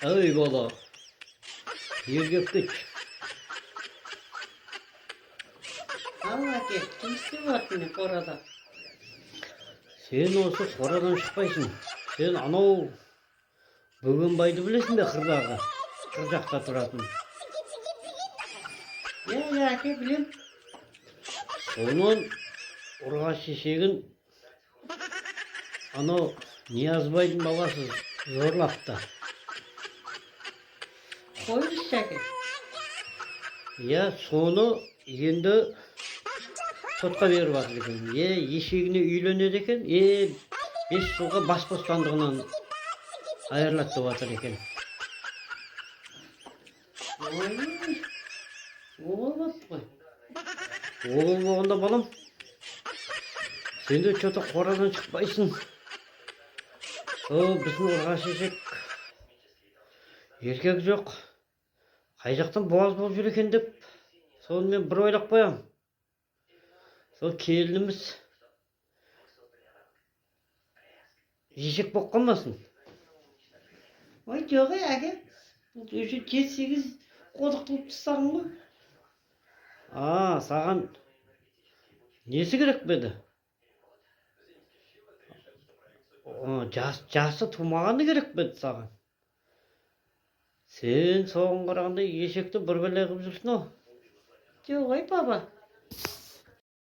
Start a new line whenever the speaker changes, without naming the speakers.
Ей, бала, бері келіп кетші.
Ал, әке, жұмыс істеп жатырмын мен қорада.
Сен осы қорадан шықпайсың. Сен анау Бөгенбайды білесің бе, қырдағы, қыр жақта тұратын?
Иә, әке, білем.
Оның ұрғашы шешегін анау Ниязбайдың баласы зорлапты.
Қойыңызшы, әке.
Иә, соны енді сотқа беріп жатыр екен. Е, ешегіне үйленеді екен, е, 5 жылға бас бостандығынан айырылады деп жатыр екен.
Ой, обал болыпты ғой.
Ол болғанда, балам, сен де че-то қорадан шықпайсың. О, біздің ұрғашы ешек, еркек жоқ, қай жақтан буаз болып жүр екен деп, соны мен бір ойлап қоямын. Сол келініміз ешек болып қалмасын.
Ой, жоқ, ей, әке, уже жеті сегіз қодық туып тастаған ғой.
А, саған несі керек пе еді? О, жасы тумағаны керек пе еді саған? Сен соған қарағанда ешекті бір бәле қылып жүрсің ау.
Жоқ, ой, баба.